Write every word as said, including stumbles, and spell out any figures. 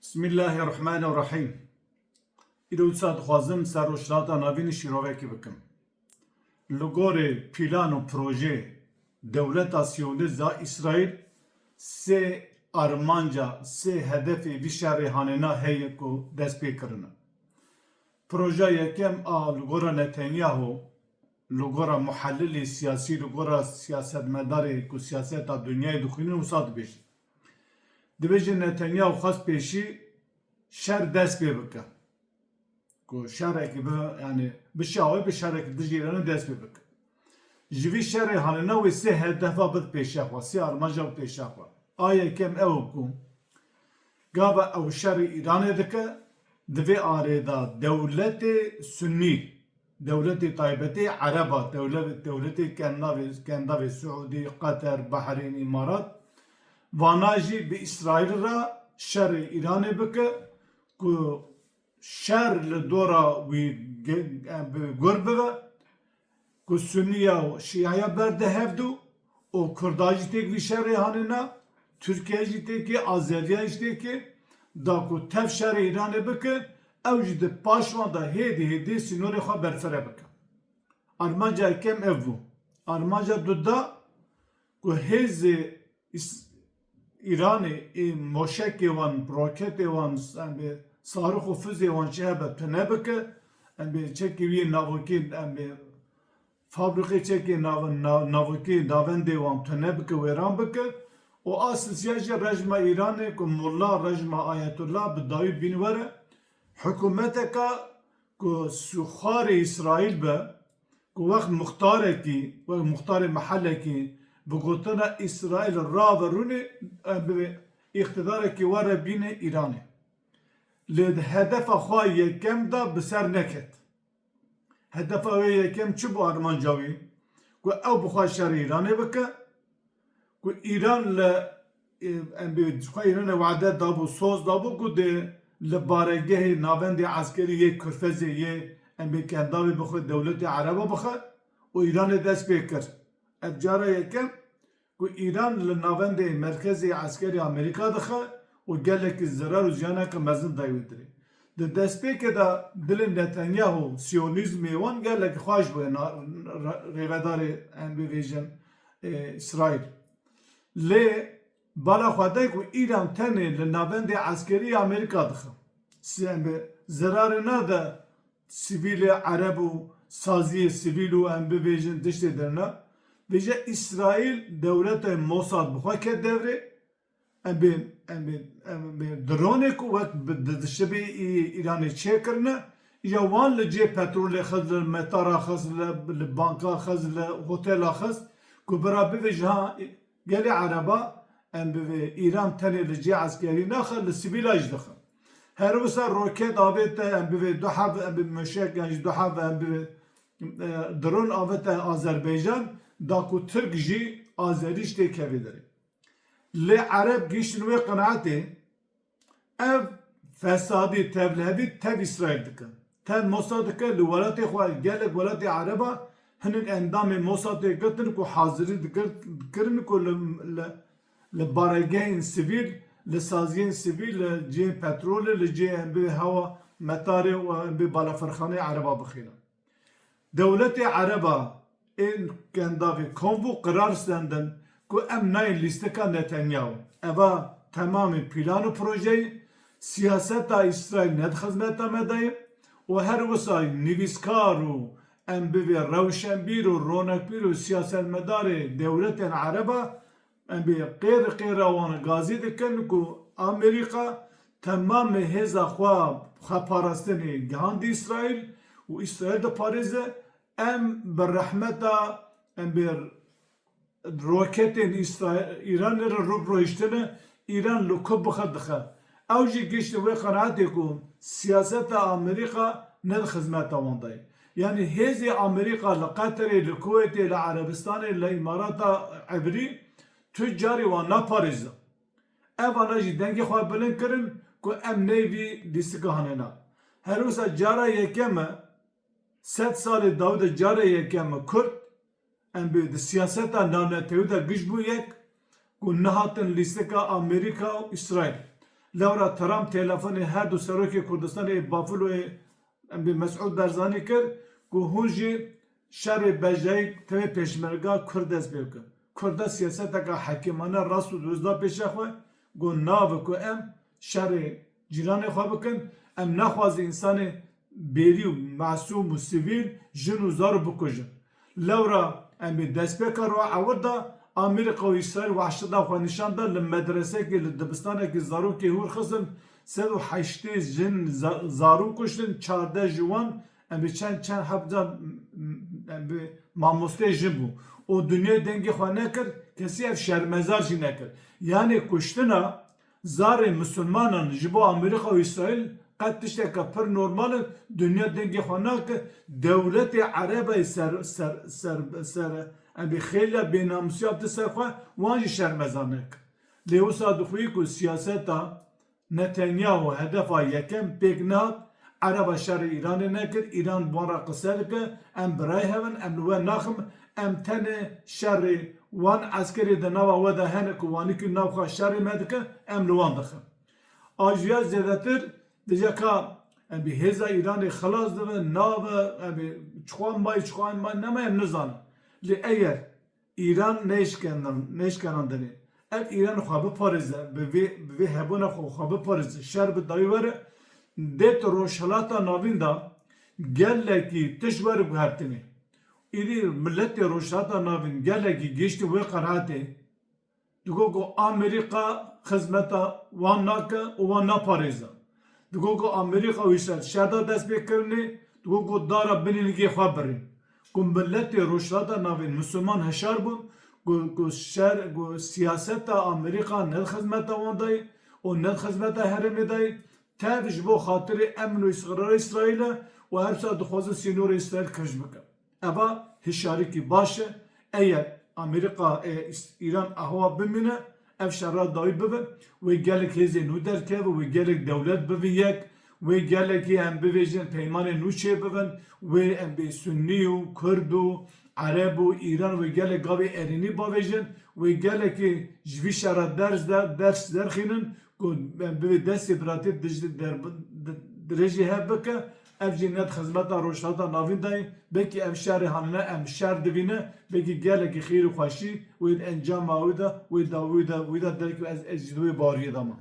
Bismillahirrahmanirrahîm. Îro wisa dixwazim ser Rojhilata Navînî şîrovekî bikim. Li gorî plan û projê dewleta Siyonîst ya Îsraîl sê armanca, sê hedefê vî şerê hanêna heye ku dest pê kirine. Proja yekem a li gora Netanyahu, li gora muhelilê siyasî, li gora siyasetmedarê ku siyaseta dinyayê dixwînin wisa dibêjin. Dibêjin Netanyahu xwest pêşî şer dest pê bike. Ku şerekî bi, yanî bi şawê bi şerekî dijî Îranê dest pê bike. Ji vî şerê hanêna wê sê hedefa bid pêşiya xwe, sê armanca bid pêşiya xwe. A yekem ew ku gava ew şerê Îranê dike, di vê arê de dewletê sunî, dewletê taybetê ereba, dewle-, dewletê kendavê, kendavê Siûdî, Qeter, Behrîn, Îmarat, vana jî bi Îsraîl re şerê Îranê bike ku şer li dora wî ge-, em, bi gur bibe, ku Sunniya û Şiyaya berde hevdu û Kurda jî têk vî şerê hanêna, Tirkiye jî têkê, Azeriya jî têkê, da ku tev şerê Îranê bike, ew jî di paş wan de hêdî hêdî sînorê xwe berfireh bike. Armanca yekem ev bû. Armanca duda ku hêzê Îs-, Îranê ê moşekê wan, roketê wan, em bê sarix û fizê wan çi hebe tune bike, em bê çekê wî navokî, em bê fabrîqê çekê nav-, na-, navokî navendê wan tune bike, wêran bike. Û a sisiya jî rejma Îranê ku Mulla, rejma Ayetullah bi dawî bîn were, hikûmeteka ku sûxwarê Îsraîl be, ku wext muxtarekî, wek muxtarê mehelekî, bi gotina Îsraîl rave rûnê, em bibê îqtidarekî were bîne Îranê. Lê di hedefa xwe yekem de bi ser neket. Hedefa wê yekem çi bû armanca wî? Ku ew bi xwe şerê Îranê bike, ku Îran li, e, em bê xwe Îranê wade dabû, soz dabû ku dê li baregehê navendê eskerî yê Kurfezê yê em bê kendavê bixe dewletê ereba bixe û Îranê dest pê kir. Ev cara yekem ku Îran li navendê merkezê eskerî Amerîka dixe û gelekî zirar û ziyaneke mezin dayî wê dirê. Di destpêkê de dilê Netanyahu, siyonîzmê wan gelekî xweş bûye na-, ra-, rêvedarê em bivêjin, e, Îsraîl. Lê bala xwe de ku Îran tenê li navendê eskerî Amerîka dixe. Si-, em bi zirarê nade sivîlê ereb û saziyê sivîl û em bivêjin tiştê derine. Vêje Îsraîl dewletê Mossad bi xwe ket devrê. Em bê, em bê, em bê dronê ku wek bi, di, di şibê Î-, Îranê çêkirine, ya wan li cê petrolê xist, li metara xist, li, li banka xist, li hotela xist, ku bira bivêje ha, gelê ereba, em bivê Îran tenê li cê eskerî naxe, li sivîla jî dixe. Her wisa roket avête, em bivê du heb, em bi meşek, yan jî du heb, em bivê, e, dron avête Azerbaycan, da ku Tirk jî Azerî jî têkevê derê. Lê Ereb gihîştin wê qenaetê, ev fesadî, tevlihevî tev Îsraîl dike. Tev Mossad dike, li welatê xwe, gelek welatê Ereba hinek endamê Mossadê girtin ku hazirî dikir-, dikirin ku li, li, li baregehên sivîl, li saziyên sivîl, li cihên petrolê, li cihên em bê hewa metarê û em bê balafirxaneyê Ereba bixînin. Dewletê Ereba ên kendavê kom bû qirar stendin ku em nayên lîstika Netanyahu. Eva temamê plan û projeyê, siyaseta Îsraîl ne di xizmeta me de ye û her wisa nivîskar û em bivê rewşenbîr û ronekbîr û siyasetmedarê dewletên Ereba em bê qêr qêra wan gazî dikin ku Amerîka temamê hêza xwe xweparastinê gihandî Îsraîl û Îsraîl diparêze, em bi rehmeta, em bê roketên Îsra-, Îranê re rû bi rû hiştine, Îran li ku bixe dixe. Ew jî gihiştin wê qenaetê ku siyaseta Amerîka ne di xizmeta wan de ye. Yanî hêzê Amerîka li Qeterê, li Kuwêtê, li Erebistanê, li Îmarata Ebrî tu carî wan naparêze. Evana jî dengê xwe bilind kirin ku em neyvî lîstika hanêna. Her wisa cara yekem e, sed salê dawî de cara yekem e Kurd, em bê di siyaseta navnetewî de giş bû yek ku nehatin lîstika Amerîka û Îsraîl. Lewra Trump telefonê her du serokê Kurdistanê ê bafil û ê em bi Mesûd Berzanî kir ku hûn jî şerê bejayî tevê pêşmerga Kurd dest pê bikin. Kurda siyaseteka hekîmane rast û dirust da pêşe xwe, got nave ku em şerê cîranê xwe bikin, em naxwazin însanê bêrî û mesûm û sivîl, jin û zarok bikujin. Lewra em ê destpêka roja ewil de Amerîka û Îsraîl wehşeta xwe nîşan da, li medresekê, li dibistanekê zarokê hûr xistin, sed û heştê jin za-, zarok kuştin, çardeh ji wan em ê çend çend hebza em bi mamosteyê jin bû û dinyayê dengê xwe nekir, kesî ev şermezar jî nekir. Yanê kuştina zarê misilmanan ji bo Amerîka û Îsraîl qet tişteke pir normal e, dinya dengê xwe nake, dewletê Erebê ser, ser, ser, ser, em bê xêla bênamusî hate ser xwe, wan jî şermezar neke. Lê wisa dixwî ku siyaseta Netanyahu hedefa yekem pêk nehat, Ereba şerê Îranê nekir, Îran bi wan re qise dike, em birayê hev in, em li we naxin, em tenê şerê wan eskerê di nava we de hene ku wanikî nav xwe şerê me dike, em li wan dixin. A ji ya zêdetir dije ka em bi hêza Îranê xilas dibe, nabe, em bi çixwan mayî, çixwan mayî nemaye em nizanin. Lê eger Îran nêşkenan-, nêşkenandinê ev Îran xwe biparêze, bi vê, bi vê hebûna xwe, xwe biparêze, şer bi dawî were, dê tu Rojhilata Navîn de gelekî tişt were guhertinê. Îdî miletê Rojhilata Navîn gelekî gihiştin wê qenaetê, digot ku Amerîka xizmeta wan nake û wan naparêze. Digot ku Amerîka û Îsraîl şer da destpêkirinê, digot ku dara binê nigê xwe birîn. Ku miletê Rojhilata Navîn misilman hişyar bûn, ku, ku şer, ku siyaseta Amerîka ne di xizmeta wan de ye û ne di xizmeta herêmê de ye. Tev ji bo xatirê emn û îstiqrara Îsraîl e û her wisa dixwazin sînorê Îsraîl kifş bikin. Eva hişyarîkî baş e. Eger Amerîka, e, Îs-, Îran ehwa bimîne, ev şerra dawî bibe, wê gelek hêzên nû derkeve, wê gelek dewlet bibin yek, wê gelekî em bivêjin peymanên nû çêbibin, wê em bê Sunnî û Kurd û Ereb û Îran wê gelek gavê erênî bavêjin, wê gelekî ji vî şerra ders de, ders derxînin, ku em bivê destê biratî dij-, der-, di-, dirêjî hev bike, ev jî ne di xizmeta Rojhilata Navîn de ye. Belkî ev şerê hanine em şer divîne, belkî gelekî xêr û xweşî wê di encama wî de, wê da, wî de, wî de derkeve, ez, ez jî di wê baweriyê de me.